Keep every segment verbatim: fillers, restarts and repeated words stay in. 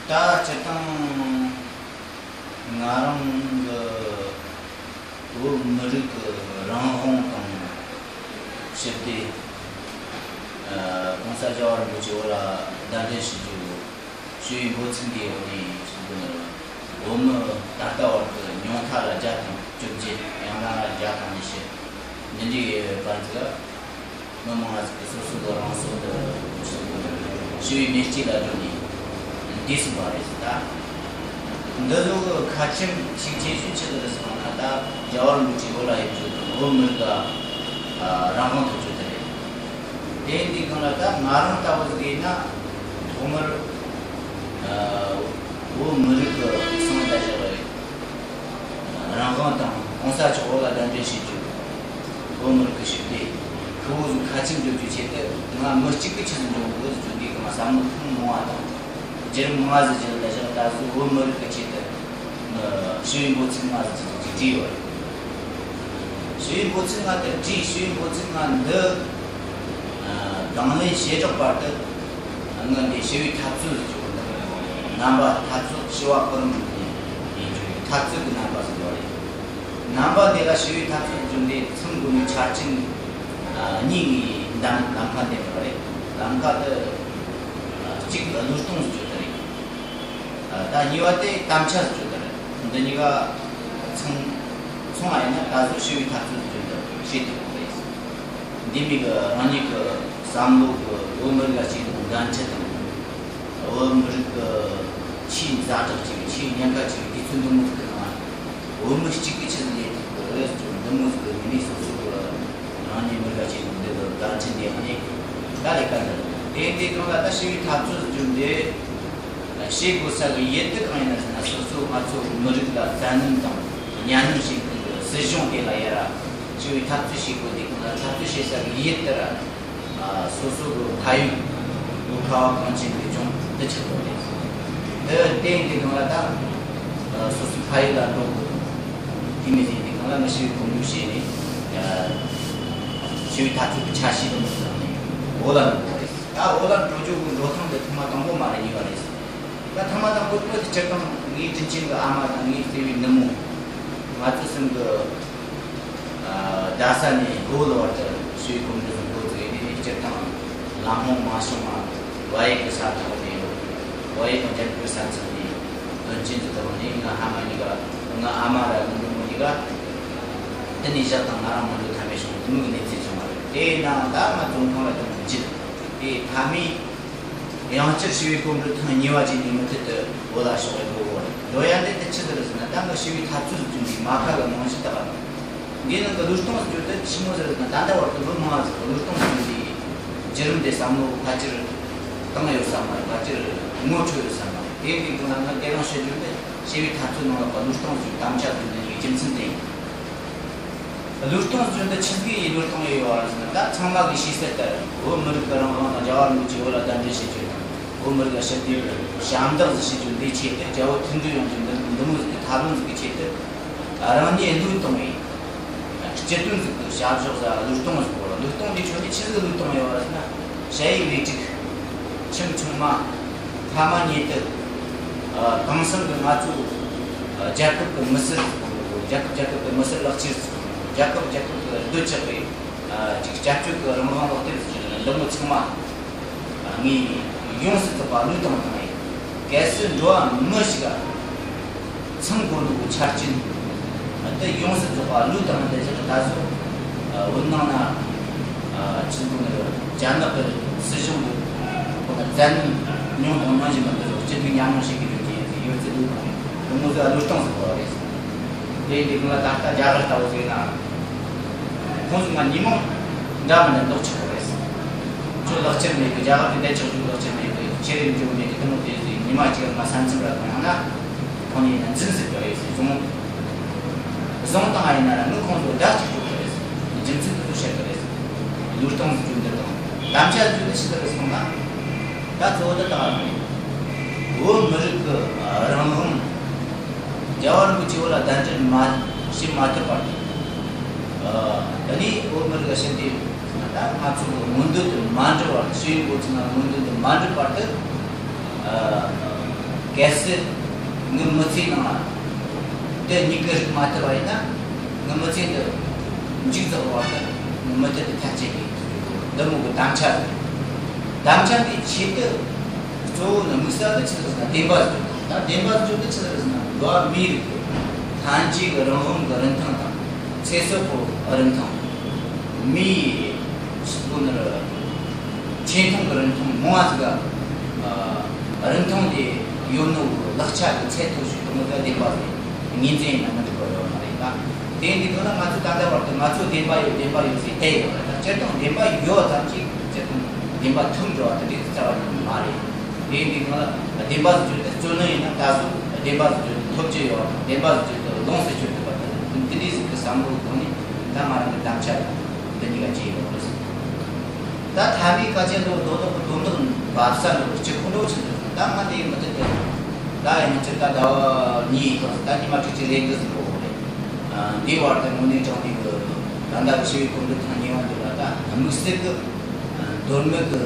ད་སྤྱིར་བཏང་ང་རང་གི་བོད་མི་རིགས་ཀྱི་རང་དབང་དང་ཞི་བདེ། ཨ། གོང་ས་རྒྱལ་བ་རིན་པོ་ཆེ་བོད་ལ་གདན་འདྲེན་ཞུ་རྒྱུ། ཞུ་བའི་འབོད་ཚིག་འདི་འོག་ནས་ཞུ་རྒྱུ་ནི། བོད་མི་ད་ལྟ་བར་དུ་ཉུང་མཐའ་ལ་བརྒྱ་དང་བཅོ་བརྒྱད། ཡང་ན་བརྒྱ་དང་ཉི་ཤུ། འདི་འདྲའི་བར་དུ་མི་མང་ང་ཚོ་གི་སོ་སོ་གི་རང་སྲོག་འདི་ཞུ་བའི་མེ་ལྕེ་ལ་སྒྲོན་ནས་འདས་ཟིན་པ་རེད། ད་འདི་ཚོ་གི་ཁ་ཆེམས་ཤིག་ཆེ་ཤོས་ཆི་ཟིག་རེད་ཟེར་ན། ད་རྒྱལ་བ་རིན་པོ་ཆེ་བོད་ལ་ཡོད་རྒྱུ་དང་བོད་མི་རིགས་ལ་རང་དབང་ཐོབ་རྒྱུ་དེ་རེད། དེ་ཡིན་དུས་སྒང་ལ་ད་ང་རང་ལྟ་བུ་ཟིག་ཡིན་ན་ཐོག་མར་ཨ་བོད་མི་རིགས་ཀྱི་སང་ད་བཞག་རེད། རང་དབང་དང་གོང་ས་མཆོག་བོད་ལ་གདན་འདྲེན་བྱེད་རྒྱུ། བོད་མི་རིགས་ཀྱི་ཞི་བདེ། ཁུ་བོ་ཟིག་ཁ་ཆེམས་བརྗོད་རྒྱུ་ཆེད་དུ་ང་མི་གཅིག་གིས་ཆི་ཟིག་འཇོན་དགོས་ཟེར་རྒྱུ་འདི་གང་བསམ་བློ་ཐེངས་མང་བ་དང་། བརྒྱུད་རིམ་མང་བ་ཟིག་བརྒྱུད་ལ་བཞག་ད་གཟོད་བོད་མི་རིགས་ཀྱི་ཆེད་དུ་ཞི་བའི་འབོད་ཚིག་ལྔ་ཟིག་ཅིག་ཅིག་བྲིས་ཡོད་རེད། ཞི་བའི་འབོད་ཚིག་ལྔ་དེ་བྲིས། ཞི་བའི་འབོད་ཚིག་ལྔ་འདི་ཨ་དང་ལེན་བྱེད་དྲག་བར་དུ་ངས་འདི་ཞི་བའི་འཐབ་རྩོད་ཟེར་རྒྱུ་འདི་རྣམ་པ་འཐབ་རྩོད་ཞི་བ་ཀུན་ལམ་ཡིན་རྒྱུ་འཐབ་རྩོད་ཀྱི་རྣམ་པ་ཟེར་བ་རེད། རྣམ་པ་འདི་ལ་ཞི་བའི་འཐབ་རྩོད་ཟེར་རྒྱུ་འདི་མཚོན་དགོས་ནི་ཆ་རྐྱེན་ཨ་གཉིས་ངས་འདམ་ལམ་ཁ་འདེམས་པ་རེད། ལམ་ཁ་དེ་ཨ་གཅིག་བློས་གཏོང་ཟེར་རྒྱུ་དེ་རེད། ད་གཉིས་པ་དེ་དམ་བཅའ་ཟེར་རྒྱུ་དེ་རེད། འདི་གཉིས་ཀ་ཚང་ཚང་བ་ཡིན་ན་ད་གཟོད་ཞི་བའི་འཐབ་རྩོད་ཟེར་རྒྱུ་འདི་བྱེད་ཐུབ་ཀྱི་རེད། འདི་མིན་གྱི་རང་ཉིད་ཀྱི་བསམ་བློ་གི་བོད་མི་རིགས་ལ་བྱེད་དགོས་འགན་འཁྲི་དང་། བོད་མི་རིགས་ཀྱི་ཆེས་ཛ་དྲག་ཅིག་ཆེས་ཉེན་ཁ་ཆེ་བའི་དུས་ཚོད་འདི་མོ་ཟིག་གི་ནང་བོད་མི་གཅིག་གིས་ཆི་ཟིག་ལས་ཐུབ་ཀྱི་རེད་ཟེར་རྒྱུ་འདི་མོ་ཟིག་གི་ངོས་ནས་སོ་སོ་གི་རང་ཉིད་མི་རིགས་ལ་བྱེད་དགོས་འདི་གི་འགན་འཁྲི་འདི་ཡང་ནས་ད་ལས་ཀ་འདི་རེད། དེ་འདི་དང་ལ་ད་ཞི་བའི་འཐབ་རྩོད་ཟེར་རྒྱུ་འདི། བྱེད་དགོས་ས་གི་ཡུལ་དེ་གང་ཡིན་ན་ཟེར་ན། སོ་སོ་ང་ཚོ་མི་རིགས་ལ་བཙན་གནོན་དང་གཉའ་གནོན་བྱེད་མཁན་གྱི་སྲིད་གཞུང་དེ་ལ་ཡར་ཞི་བའི་འཐབ་རྩོད་བྱེད་དགོས་དུས་སྒང་ལ། འཐབ་རྩོད་བྱེད་ས་གི་ཡུལ་དེར་ཨ་སོ་སོ་གི་ཕ་ཡུལ་ལོ་ཁ་བ་གངས་ཅན་གྱི་ལྗོངས་འདི་ཆགས་དགོས་རེད། འདི་བརྟེན་དུས་སྒང་ལ་ད་ཨ་སོ་སོའི་ཕ་ཡུལ་ལ་འགྲོ་དགོས། དེ་མིན་ཟེར་དུས་སྒང་ལ་ང་ཞི་བའི་གོམ་བགྲོད་བྱས་ནས་ཨ་ཞི་བའི་འཐབ་རྩོད་ཀྱི་ཆ་ཤས་དེ་མོ་བཟུང་ནས་འོ་ལ་འགྲོ་དགོས་རེད། ད་འོ་ལ་འགྲོ་རྒྱུ་གི་འགྲོ་སྟངས་དེ་ཐེངས་མ་དང་པོ་མ་རེད། གཉིས་པ་རེད། ད་ཐ་མ་དང་པོ་དེ་སྤྱིར་བཏང་ངའི་དྲིན་ཆེན་གྱི་ཨ་མ་དང་ངའི་བརྩེ་བའི་ནུ་མོ། ང་ཚོ་གསུམ་གྱི་ཨ་རྡ་ས་ནས་ལྷོ་ལ་བར་དུ་ཞི་བའི་གོམ་བགྲོད་སུ་འགོ་བཙུགས་ཡས་ནས། སྤྱིར་བཏང་ལམ་ལྷོང་མ་བྱུང་བ། བལ་ཡུལ་གྱི་ས་ཐོག་ནས་ཡོད། བལ་ཡུལ་དང་རྒྱ་གར་གྱི་ས་མཚམས་ནས་དོན་རྐྱེན་དུ་བཏང་ནས། ང་ཨ་མ་གཉིས་ཀ་ང་ཨ་མ་ར་ངའི་ནུ་མོ་གཉིས་ཀ་དེ་ནས་བཞག་དང་ང་རང་མ་འགྲོ་ཐབས་མེད་བྱུང་། དེ་མོ་གི་གནས་ཚུལ་བྱུང་བ་རེད། དེ་ཡིན་ནའང་ད་ང་བཙོན་ཁང་ལ་ཐོན་ནས་འཇིགས། དེ་མཐའ་མའི་ཡང་བསྐྱར་ཞི་བའི་གོམ་བགྲོད་ཐེངས་གཉིས་པ་བྱས་ནས་མུ་མཐུད་དུ་བོད་ལ་ཕྱོགས་ཡོང་དགོས་པ་རེད། འགྲོ་ཡ་འདི་དེ་ཆི་ཟིག་རེད་ཟེར་ན། ད་ང་ཞི་བའི་འཐབ་རྩོད་ཟེར་རྒྱུ་འདི་མ་ཁ་གི་རྨང་གཞི་ལྟ་བུ། འདིའི་ནང་གི་བློས་གཏོང་ཟེར་རྒྱུ་དེ་ཆི་མོ་ཟིག་རེད་ཟེར་ན། ད་ལྟ་བར་དུ་མི་མང་ཟིག་གི་བློས་གཏོང་ཟེར་རྒྱུ་འདི་བརྒྱུད་རིམ་དེ་བསམ་བློ་ཕལ་ཆེར་བཏང་ཡོད་ས་མ་རེད། ཕལ་ཆེར་ངོ་འཕྲོད་ཡོད་ས་མ་རེད། དེ་འདི་གི་ནང་ང་དེ་རིང་བཤད་རྒྱུ་འདི་ཞི་བའི་འཐབ་རྩོད་ནང་ལ་བློས་གཏོང་ཟེར་རྒྱུ་དམ་བཅའ་ཟེར་རྒྱུ་འདི་གི་རྒྱུ་མཚན་དེ་ཡིན། བློས་གཏོང་ཟེར་རྒྱུ་འདི་ཆི་ཟིག་ཡིན། བློས་གཏོང་ཡོད་པ་རེད་ཟེར་ན། ད་ཚང་མ་གིས་ཤེས་གསལ་ལྟར་བོད་མི་རིགས་ཀྱི་རང་དབང་དང་། རྒྱལ་བ་རིན་པོ་ཆེ་བོད་ལ་གདན་འདྲེན་བྱེད་རྒྱུ་དང་། བོད་མི་རིགས་ལ་ཞི་བདེ་ཞབས་འདེགས་ཟིག་བྱེད་རྒྱུ་འདིའི་ཆེད་དུ། རྒྱལ་པོ་མཐུན་སྒྲིལ་ཡོང་རྒྱུ་འདི་འདི་མོ་ཟིག་གི་ཐབས་ལམ་ཟིག་གི་ཆེད་དུ་རང་ཉིད་བློས་གཏོང་བའི་སྤྱི་དོན་ཟིག་གི་བྱ་བཞག་ཟིག་བློས་གཏོང་ཟེར་གོ་ར། བློས་གཏོང་འདི་ཆོ་ནས་ཆི་ཟིག་བློས་གཏོང་ཡོད་པ་རེད་ཟེར་ན། ཞ་ཡི་བེ་ཀྲིག་ཁྱིམ་ཆུང་མ། ཕ་མ་ཉེ་དུ། ཨ། དེང་སང་གི་ང་ཚོ། ཨ། རྒྱལ་ཁབ་ཀྱི་མི་སེར། རྒྱལ་ཁབ་རྒྱལ་ཁབ་ཀྱི་མི་སེར་ལག་ཁྱེར། རྒྱལ་ཁབ་རྒྱལ་ཁབ་ཀྱི་སྡོད་ཅག་གི། ཨ། ཅིག་སྐྱབས་བཅོལ་གྱི་རང་དབང་ལག་དེབ་ཟེར་གྱི་འདི་མོ་ཚང་མ། ཨ། ངས་ཡོངས་སུ་རྫོགས་པ་བློས་བཏང་བཏང་ཡིན། གལ་སྲིད་འགྲོ་བ་མི་ཞིག་ག་ཚང་དགོས་ནོ་གི་ཆ་རྐྱེན་འདི་ཡོངས་སུ་རྫོགས་པ་བློས་བཏང་། དེ་བཞག་ད་གཟོད། ཨ། བོད་ནང་ན། ཨ། ཆི་ཟེར་དགོས་ནི་རེད། རྒྱ་ནག་གི་སྲིད་གཞུང་གི་ཁོ་ན་བཙན་གནོན་མྱོང་དང་མྱོང་བཞིན་པ་འདི་ཚོ་སྐྱིད་སྡུག་མཉམ་མྱོང་བྱེད་ཀྱི་ཡོད་ཀྱི་ཡོད་ཚེ་བློས་བཏང་ཡོད། དེ་མོ་ཟིག་བློས་གཏོང་ཟེར་དགོས་པ་རེད། དེ་འདི་གང་ལ་ད་ལྟ་རྒྱ་གར་ལྟ་བུ་ཟིག་ན། ཁོང་ཚོ་ང་ཉིན་མོ་འདྲ་མི་འདྲ་མདོག་ཆགས་པ་རེད། ཁྱོད་ལག་ཁྱེར་མེད་གི། རྒྱ་གར་གི་བསྡད་ཆོག་རྒྱུ་ལག་ཁྱེར་མེད་གི། ཁྱེར་ཡོང་རྒྱུ་མེད་གི། དེ་མོ་དེ་ཟིག་ཉི་མ་གཅིག་ལ་ང་ས་མཚམས་ར་གང་ཡང་ན། ཁོང་ཡིན་ན་འཛིན་ཟེར་གི་རེད་ཟེར། བཟུང་། བཟུང་བཏང་ཡིན་ན་ར་ནི་ཁོང་ཚོ་ཟླ་གཅིག་འགྲོ་གི་རེད་ཟེར། རྒྱུ་མཚན་དེ་ཚོ་བཤད་གི་རེད་ཟེར། བློས་གཏོང་ཟེར་རྒྱུ་འདི་དང་། དམ་བཅའ་ཟེར་རྒྱུ་འདི་ཆི་ཟིག་རེད་ཟེར་ན། ད་གཙོ་བོ་འདི་དག་རེད། བོད་མི་རིགས་ཀྱི་རང་དབང་། རྒྱལ་བ་རིན་པོ་ཆེ་བོད་ལ་གདན་འདྲེན་མ་བྱེད་མ་ཐུབ་བར་དུ། ཨ། ད་ནི་བོད་མི་རིགས་ཀྱི་ཞི་བདེ། ད་ང་ཚོ་གི་མངོན་འདོད་དེ་མ་འགྲུབ་བར། ཞི་བའི་འགོ་ཚུགས་ན་མངོན་འདོད་དེ་མ་འགྲུབ་བར་དུ། ཨ། གལ་སྲིད་ངའི་མི་ཚེའི་ནང་ལ་དེ་གཉིས་ཀའི་རིགས་མ་ཐུབ་པ་ཡིན་ན། ངའི་མི་ཚེ་འདི་མཇུག་རྫོགས་པ་དེ་ངའི་མི་ཚེ་འདི་ཐལ་ཆད་ཀྱི་འདི་མོ་གི་དམ་བཅའ་རེད། དམ་བཅའ་འདིའི་ཆེད་དུ་གཙོ་བོ་ནི་དམིགས་བསལ་དུ་ཆི་ཟེར་ན་བདེན་པ་བཟོ་རྒྱུ་དང་། ད་བདེན་པ་བཟོ་རྒྱུ་དེ་ཆི་ཟེར་ན། འགྲོ་བ་མིའི་རིགས་ཀྱི་ལྷན་སྐྱེས་ཀྱི་རང་དབང་གི་རིན་ཐང་དང་། ཚེ་སྲོག་གི་རིན་ཐང་། མིའི་སྒོ་ནས་ཆེ་མཐོང་གི་རིན་ཐང་མང་བ་ཟིག་ག་རིན་ཐང་དེ་ཡོད་ནོ་གི་ལག་ཆ་གི་ཚད་མཐོ་ཤོས་དེ་མོ་ག་བདེན་པ་རེད། ངོས་འཛིན་ཡིན་ན་མི་འགྲིག་པ་ཡོད་མ་རེད་ད། དེ་འདི་ག་ལ་ང་ཚོ་ད་ལྟ་བར་དུ་ང་ཚོ་བདེན་པ་ཡོད་བདེན་པ་ཡོད་ཟེར་བསྡད་ཡོད་རེད་ད། སྤྱིར་བཏང་བདེན་པ་ཡོད་ཙམ་གྱིས་སྤྱིར་བཏང་བདེན་པ་ཐོབ་འགྲོ་བ་དེ་འདྲའི་རྩ་བ་ནས་མ་རེད། དེ་འདི་ག་ལ་བདེན་པ་ཟེར་རྒྱུ་དེ་རྩོད་ལེན་ཡིན་ན་ད་གཟོད་བདེན་པ་ཟེར་རྒྱུ་དེ་ཐོབ་ཀྱི་ཡོད་པ་དང་། བདེན་པ་ཟེར་རྒྱུ་དེ་ལོངས་སུ་སྤྱོད་ཐུབ་པ་དང་། དེ་འདྲའི་ཟིག་གི་བསམ་བློའི་སྒོ་ནས་ད་ང་རང་གི་དམ་བཅའ་འདི་འདི་ག་བྱས་ཡོད་རེད། ད་ཐ་མའི་སྐད་ཆ་འདི་རྡོག་རྡོག་གི་དོན་དག་འབབ་ས་འདི་གཅིག་པོ་འགྲོ་ཆེ་འདུག་ད་ང་འདི་མི་ཚེ་འདི་ད་ཡང་ཅིག་ད་ཟླ་བ་གཉིས་གང་ཟིག་ད་ཉི་མ་དྲུག་ཅུ་རེ་དགུ་ཟིག་འགྲོ་གི་རེད། འདིའི་བར་དུ་དངོས་གནས་དྲང་གནས་གི་ད་ལྟ་གི་ཞི་བའི་གོམ་བགྲོད་ཐེངས་གཉིས་པ་འདི་ལ་ད་དམིགས་བསལ་གི་མདོ་སྨད་གི་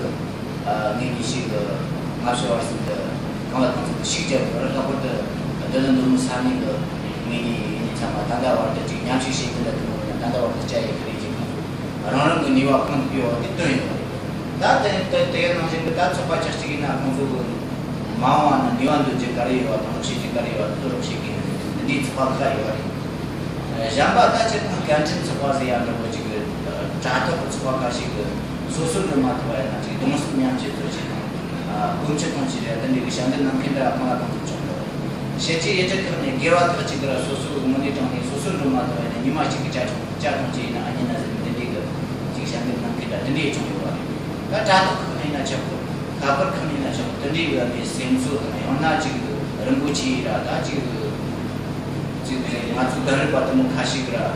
ངེད་གཉིས་ཤིག་གི་སྔ་ཕྱི་བར་གསུམ་དུ་གང་ལ་གང་འཚམ་དུ་ཤུགས་རྒྱབ་དགོས་རེད། ལྷག་པར་དུ་འདི་ལ་མདོ་སྨད་ས་གནས་གི་ངེད་གཉིས་ཡིན་ནི་ཚང་མ་ད་ལྟ་བར་དུ་ཅིག་མཉམ་ཞུགས་བྱེད་ཀྱི་འདུག་དེ་མོ་ཡིན་ན་ད་ལྟ་བར་དུ་བཅར་ཡོད་ཀྱི་རེད། ཅིག་ཁོང་ཚོ་རང་རང་གི་ནུས་པ་གང་ཐུབ་ཡོད་དེ་བཏོན་ཡོད་པ་རེད། ད་དེ་དེ་དེ་ནང་བཞིན་གི་ད་ཚོགས་པ་ཆ་གཅིག་ཡིན་ན་ཁོང་ཚོ་གི་མ་འོངས་པ་ན་ནུས་པ་འདོན་རྒྱུ་ག་རེ་ཡོད་པ་དང་། རོགས་བྱེད་རྒྱུ་ག་རེ་ཡོད་པ་དེ་ཚོ་རོགས་བྱེད་ཀྱི་ཡིན། འདི་འདྲའི་ཚོགས་པ་ཁག་ཡོད་རེད། གཞན་པ་ད་ཆེད་དུ་སྐད་འཕྲིན་ཚོགས་པ་ཟེར་ཡ་འདྲ་པོ་ཅིག་གི་དྲ་ཐོག་གི་ཚོགས་པ་ཁ་ཤས་ཀྱི་སོ་སོར་འགྲོ་མ་ཐུབ་པ་ཡིན་ན་ཅིག་གདུང་སེམས་མཉམ་སྐྱེད་ཚོ་ཅིག་དང་། སྐུ་མཆེད་གཏོང་ཅིག་རེད། དེ་འདྲའི་གི་ཞབས་འདེགས་གནང་མཁན་འདྲ་གང་ལ་གང་འཚམ་བྱུང་འདུག་བཤད་ཀྱི་ཡི་གེ་ཁག་ནས་དགེ་བ་ཁག་ཅིག་གི་ར་སོ་སོ་གི་དངོས་གནས་དྲང་གནས་སོ་སོར་འགྲོ་མ་ཐུབ་པ་ཡིན་ན་ཉི་མ་གཅིག་གི་བཅའ་ཁྲིམས་བཅའ་ཁྲིམས་ཅིག་ཡིན་ན་ཨ་ཉི་ན་ཟེར་ནས་དེ་འདྲའི་གི་ཅིག་ཞབས་འདེགས་གནང་མཁན་འདྲ་དེ་འདྲའི་བྱུང་ཡོད་པ་རེད། ད་དྲ་ཐོག་ཁག་ནས་ཡིན་ན་ཆོག་གི། ཁ་པར་ཁག་ནས་ཡིན་ན་ཆོག་གི། དེ་འདྲའི་གི་ཨ་ནི་སེམས་གསོ་དང་། ཡང་ན་ཅིག་རིན་པོ་ཆེ་ར་ད་ཅིག་ཅིག་ང་ཚོ་རྒན་རབས་པ་དེ་མོ་ཁ་ཤས་ཀྱི་ར་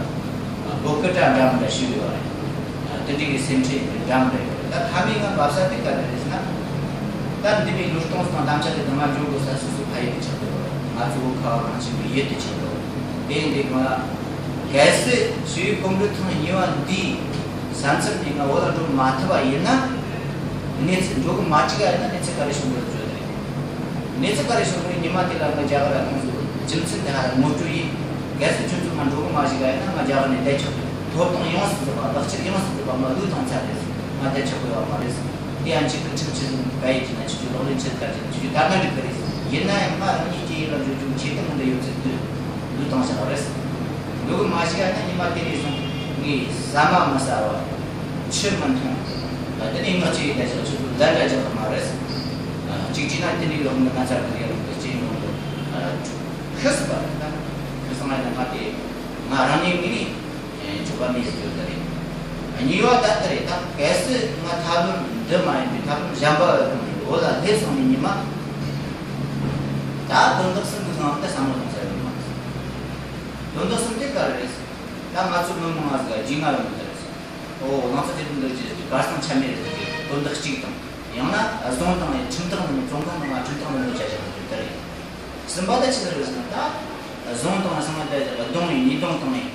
བོད་སྐད་འདྲ་འདྲ་མི་འདྲ་ཞུས་ཡོད་པ་རེད། དེ་འདྲའི་གི་སེམས་ཁྲལ་འདྲ་མི་འདྲ་ཡོད་པ་རེད། ད་མཐའ་མའི་ང་འབབ་ས་དེ་ག་རེ་རེད་ཟེར་ན། ད་འདི་མོའི་བློས་གཏོང་དང་དམ་བཅའ་དེ་དང་ང་འཇོག་དགོས་ས་སོ་སོ་ཕ་ཡུལ་དུ་ཆགས་འདུག་ང་ཚོ་བོད་ཁ་བ་གངས་ཅན་པའི་ཡུལ་དུ་ཆགས་འདུག་དེ་ཡིན་དུས་གང་ལ་གལ་སྲིད་ཞི་བའི་གོམ་བགྲོད་ཐེངས་གཉིས་པ་འདིའི་ས་མཚམས་ནས་ང་བོད་ལ་འགྲོ་མ་ཐུབ་པ་ཡིན་ན། གནས་ཚུལ་འགྲོ་གི་མ་བཅུག་པ་ཡིན་ན་གནས་ཚུལ་ག་རེ་བྱུང་གི་རེད་བརྗོད་དེ་རེད། གནས་ཚུལ་ག་རེ་བྱུང་གི་རེད། ཉི་མ་དེ་ལ་ང་རྒྱ་གར་ལ་ཁོང་ཚོས་རྒྱུ་མཚན་དེ་ཧ་ར་ངོ་སྤྲོད་ཡིན། གལ་སྲིད་ཁྱོད་ཚོ་ང་འགྲོ་གི་མ་བཅུག་པ་ཡིན་ན་ང་རྒྱ་གར་ནས་བསྡད་ཆོག་གི། ཐོབ་ཐང་ཡོངས་སུ་རྫོགས་པ། ལག་ཁྱེར་ཡོངས་སུ་རྫོགས་པ་ང་བློས་བཏང་ཚར་རེད། ང་བསྡད་ཆོག་གི་ཡོད་མ་རེད། དེ་ཡང་ཁྱེད་ཀྱི་ཁྲིམས་ཆད་ག་ཡིན་ཟེར་ན། ཁྱེད་ཚོས་ལག་ལེན་ཆད་ཚར་རེད། ཁྱེད་ཚོས་ད་ལྟ་འགྲིག་གི་རེད། ཡིན་ན་ཡང་ང་རང་ཉིད་ཀྱི་ཡིད་ལ་འཇོག་རྒྱུ་ཆེད་དུ་མི་འདྲ་ཡོད་ཚད་དུ་བློས་བཏང་བཞག་པ་རེད། འགྲོ་གི་མ་བཅུག་ཡ་ན་ཉི་མ་དེ་ནས་བཟུང་ངས་ཟ་མ་མི་ཟ་བ། ཆུ་མི་འཐུང་། དེ་ནས་ངག་ཅིག་ཡིན་ད་ཅིག་ཁྱོད་ཚོ་ལན་འདྲ་རྒྱག་གི་མ་རེད། གཅིག་བྱས་ན་དེ་འདྲའི་ལོག་མི་ང་ཚར་གི་རེད། ལོག་གི་ཅིག་ཡོང་གི་ཤི་སྲིད་པ་རེད་ད། ཤི་སོང་བ་ཡིན་ན་ང་དེ་ང་རང་ཉིད་ངོས་ནས་ཆོག་པ་མེད་ཟེར་རྒྱུ་དེ་རེད། གཉིས་པ་ད་ལྟ་རེད་ད། གལ་སྲིད་ང་ཐབས་ལམ་འདི་མ་ཡིན་པའི་ཐབས་ལམ་གཞན་པ་བོད་ལ་སླེབས་སོང་ནས་ཉི་མ། ད་དོན་དག་གསུམ་གྱི་ནང་དུ་བསམ་བློ་གཏོང་ས་ཡོད་མ་རེད། དོན་དག་གསུམ་དེ་ག་རེ་རེད་ཟེར། ད་ང་ཚོ་མི་མང་ང་ཟིག་རྒྱུས་མངའ་ཡོད་མི་ཐུབ་རེད་ཟེར། ཨོ་ང་ཚོ་དེ་དོན་དག་ཅི་ཟེར་གར་སང་ཆ་མེད་རེད་ཟེར་གི་དོན་དག་གཅིག་དང་། ཡང་ན་རྫོང་དང་ཁྲིམས་ཐག་ནང་བཙོན་ཁང་ནང་ང་ཁྲིམས་ཐག་ནང་ལོག་བྱ་བཞག་རྒྱུ་དེ་རེད། གསུམ་པ་ད་ཆི་ཟིག་རེད་ཟེར་ན། ད་རྫོང་དང་སང་ད་རྡུང་ཡིན། ཉེས་རྡུང་བཏང་ཡིན།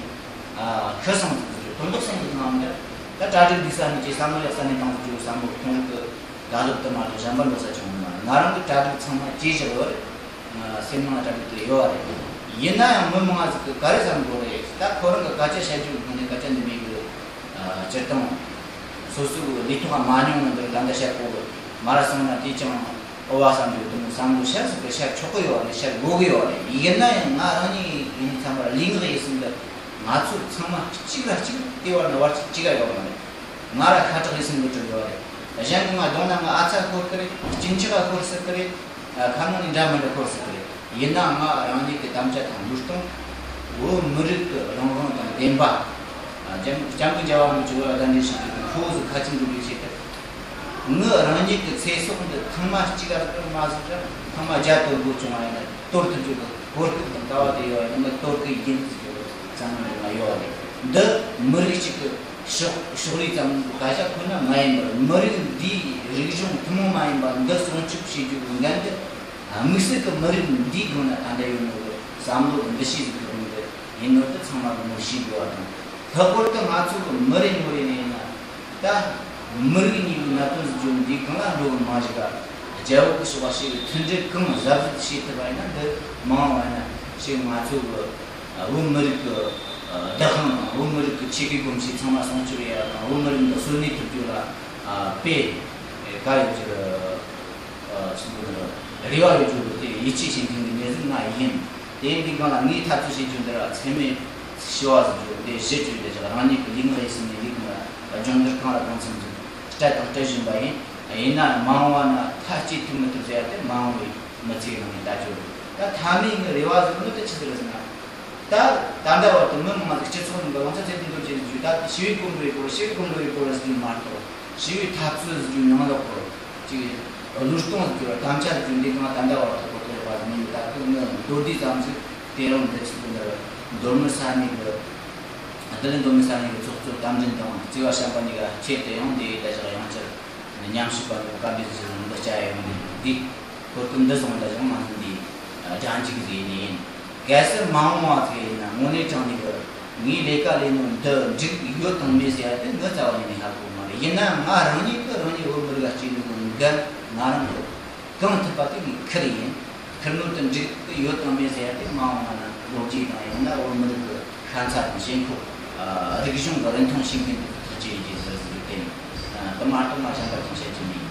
ཨ་ཁུ་སང་ཟིག་ཟེར་དོན་དག་སང་ཟིག་ནང་འདིར་ད་གྲ་སྒྲིག་འདུག་ས་ནས་ཀྱི་བསམ་བློ་ཡག་ས་ནས་བཏང་ཟིག་རྒྱུ་བསམ་བློ་གཏོང་གི། དགའ་སློབ་དུ་མ་གཏོགས་གཞན་པ་འགྲོ་ས་བྱུང་མ་རེད། ང་རང་གི་གྲ་སྒྲིག་ཚང་མ་བྱས་བཞག་ཡོད་རེད། སེམས་ནང་གྲ་སྒྲིག་དེ་ཡོད་རེད། ཡིན་ན་ཡང་མི་མང་ཟིག་གི་ག་རེ་བསམ་དགོས་རེད། ད་ཁོ་རང་གི་སྐད་ཆ་བཤད་རྒྱུ་ངོ་ནས་སྐད་ཆ་འདི་མེད་གི། སྤྱིར་བཏང་སོ་སོའི་ལས་ཐོག་མ་མྱོང་ནི་འདིར་ད་ལྟ་བཤད་གོ་གི་མ་ར་སོང་ན་དེ་ཅང་ཨོ་བ་བསམ་རྒྱུ་དེ་མོ་བསམ་བློ་ཤར་ཟིག་གི་ཤར་ཆོག་གི་ཡོད་རེད། ཤར་དགོས་གི་ཡོད་རེད། ཡིན་ན་ཡང་ང་རང་ཉིད་ཡིན་ཚང་མར་ལུས་ངག་ཡིད་གསུམ་འདི་ང་ཚོ་ཚང་མ་གཅིག་ལ་གཅིག་དེ་བར་ནི་བར་གཅིག་ག་ཡོད་མ་རེད། ང་ར་ཤ་ཁྲག་ཡིད་གསུམ་གྱི་གྲོགས་ཡོད་རེད། གཞན་གྱིས་ང་རྡུང་ན་ང་ཨ་ཚ་ཤོར་གི་རེད། གཅིན་སྙི་ག་ཤོར་སྲིད་གི་རེད། ཁ་ནང་ནས་འདྲ་མི་འདྲ་ཤོར་སྲིད་གི་རེད། ཡིན་ནའང་ང་རང་ཉིད་ཀྱི་དམ་བཅའ་དང་བློས་གཏོང་། བོད་མི་རིགས་ཀྱི་རང་དབང་དང་བདེན་པ། ཨ་སྐྱབས་སྐྱབས་མགོན་རྒྱལ་བ་རིན་པོ་ཆེ་བོད་ལ་གདན་འདྲེན་ཞུས་ཏེ་ཁོ་བོ་ཚོ་ཁ་ཆེམས་འགྲིག་པའི་ཆེད་དུ། ངའི་རང་ཉིད་ཀྱི་ཚེ་སྲོག་འདི་ཐེངས་མ་གཅིག་ག་མ་ཟིག་ར་ཐེངས་མ་བརྒྱ་གཏོར་དགོས་བྱུང་བ་ཡིན་ན་གཏོར་ཐུབ་རྒྱུ་གི་གོ་སྐབས་དང་དཀའ་བ་དེ་ཡོད་པ་ཡིན་ན་ངས་གཏོར་གི་ཡིན་ཟེར་རྒྱུ་བསམ་བློ་ཡོད་རེད། འདི་མི་རིགས་གཅིག་གི་ཕྱོགས་ཕྱོགས་རིས་ཙམ་གི་སྐད་ཆ་ཁོ་ན་མ་ཡིན་པར། མི་རིགས་འདིའི་རིག་གཞུང་ཐུན་མོང་མ་ཡིན་པ་འདི་སྲུང་སྐྱོབ་བྱེད་རྒྱུ་གི་འགན་དེ་དམིགས་བསལ་གྱི་མི་རིགས་འདིའི་སྒང་ན་ད་ལྟ་ཡོད་ནོ་གི་བསམ་བློ་གི་འདུ་ཤེས་ཟིག་གི་སྒང་དེ་ཡིན་ནོ་དེ་ཚང་མ་གི་མོ་ཤེས་དགོས་པ་དང་། ལྷག་པར་དུ་ང་ཚོ་གི་མི་རེ་ངོ་རེ་ནས་ཡིན་ན་ད་མི་རིགས་གཉིས་ཀྱི་གནད་དོན་ཟིག་བརྗོད་འདིའི་སྒང་ལ་འགྲོ་གི་མ་བཞག་ག་རྒྱལ་པོ་གི་ཕྱོགས་ལ་ཞིག་མཐུན་སྒྲིལ་གང་ཟབ་ཟབ་བྱེད་ཐུབ་པ་ཡིན་ན། འདི་མ་འོངས་པ་ཡིན་ན་ཞིག་ང་ཚོ་གི་ཨ་བོད་མི་རིགས་ཀྱི་ཨ་བདག་དབང་། བོད་མི་རིགས་ཀྱི་ཆོས་ཀྱི་གོམས་གཤིས་ཚང་མ་སྲུང་སྐྱོབ་ཡ་དང་། བོད་མི་རིགས་འདི་གསོན་གནས་ཐུབ་རྒྱུ་ལ་ཨ་དཔེ་ག་ཡོད་རྒྱུ། ཨ་ཚོ་རེ་བ་ཡོད་རྒྱུ་དེ་ཡིད་ཆེས་བྱེད་མཁན་གྱི་གནས་ཚུལ་ང་ཡིན། དེ་ཡིན་དུས་སྒང་ལ་ངས་འཐབ་རྩོད་བྱེད་རྒྱུ་འདི་ར་འཚེ་མེད་ཞི་བ་ཟེར་རྒྱུ་འདི་གཞི་བཅོལ་ཏེ་ཅིག་རང་ཉིད་ཀྱི་ལུས་ངག་ཡིད་གསུམ་ནས་ལུས་ངག་སྦྱོང་བརྡར་གང་ལ་གང་འཚམ་ཟིག་སྤྲད་དང་སྤྲད་བཞིན་པ་ཡིན། ཡིན་ན་མ་འོངས་པ་ན་མཐའ་གཅིག་ཐུབ་མི་ཐུབ་ཟེར་ཡ་དེ་མ་འོངས་པའི་མི་ཚེའི་ནང་ནས་ལྟ་རྒྱུ་རེད། ད་མཐའ་མའི་ངའི་རེ་བ་ཟེར་ནི་དེ་ཆི་ཟིག་རེད་ཟེར་ན། ད་ད་ལྟ་བར་དུ་མི་མང་ཟིག་སྤྱི་ཚོགས་ནང་གི་རླུང་རྟ་ཚད་ལྡན་འདོར་བྱེད་ཟེར་རྒྱུ། ད་ཞི་བའི་གོམ་བགྲོད་ཡེད་དགོས་རེད། ཞི་བའི་གོམ་བགྲོད་ཡེད་དགོས་རེད་ཟེར་རྒྱུ་མ་གཏོགས། ཞི་བའི་འཐབ་རྩོད་ཟེར་རྒྱུ་ཡང་ལོག་གོ། ཅིག་བློས་གཏོང་ཟེར་རྒྱུ་ར་དམ་བཅའ་ཟེར་རྒྱུ་འདི་གང་ད་ལྟ་བར་དུ་གོ་ཐོས་ཡོད་པ་ཟིག་མིན་འདུག་ད་དུང་ངའི་མདོར་བསྡུས་ཙམ་ཟིག་དེ་རིང་འདི་ཚོ་འདི་མདོ་སྨད་ས་གནས་ཀྱི། བདེ་ལེགས་མདོ་སྨད་ས་གནས་ཀྱི་ཚོགས་གཙོ་རྟ་མགྲིན་དང་བརྩེ་བ་བྱམས་པ་གཉིས་ཀ་ཆེད་དུ་ཡང་འདི་ཡི་ད་ཅག་ཡང་བསྐྱར་མཉམ་ཞུགས་པ་འདི་བཀའ་འདྲི་ཟིག་འདི་བཅར་ཡོང་འདི་འདི་གོ་སྐབས་འདི་བཟུང་ད་ཅག་ང་ཚོ་འདི་རྒྱང་འཇུག་ཟིག་ནས་ཡིན། གལ་སྲིད་མ་འོངས་པ་ཟིག་ཡིན་ན་དངོས་གནས་དྲང་གནས་ཀྱི་ངའི་ལས་ཀ་ལས་ནོ་འདི་འགྲིག་ཡོད་དང་མེད་ཟེར་ཡ་དེ་ངའི་རྩ་བ་ནས་ངས་ཧ་གོ་མ་རེད། ཡིན་ན་ང་རང་ཉིད་ཀྱིས་རང་ཉིད་བོད་མི་རིགས་ལ་གཅིག་ནས་ཀྱི་འགན་ང་རང་གིས་གང་ཐུབ་པ་དེ་ངས་ཁུར་ཡིན། ཁུར་ནོ་དེ་འགྲིག་གི་ཡོད་དང་མེད་ཟེར་ཡ་དེ་མ་འོངས་པ་ན་ལོ་རྒྱུས་དང་ཡང་ན་བོད་མི་རིགས་ཀྱི་ཤ་ཚ་དང་ཞེན་ཁོག་ཨ་རིག་གཞུང་གི་རིན་ཐང་ཤེས་མཁན་དེ་ཚོ་ཐག་གཅོད་ཡིན་གྱི་ཟེར་ཟེར་གི་དེ་ནི་ཨ་དེ་མ་གཏོགས་ང་གཞན་པ་ཅང་བཤད་རྒྱུ་མེད།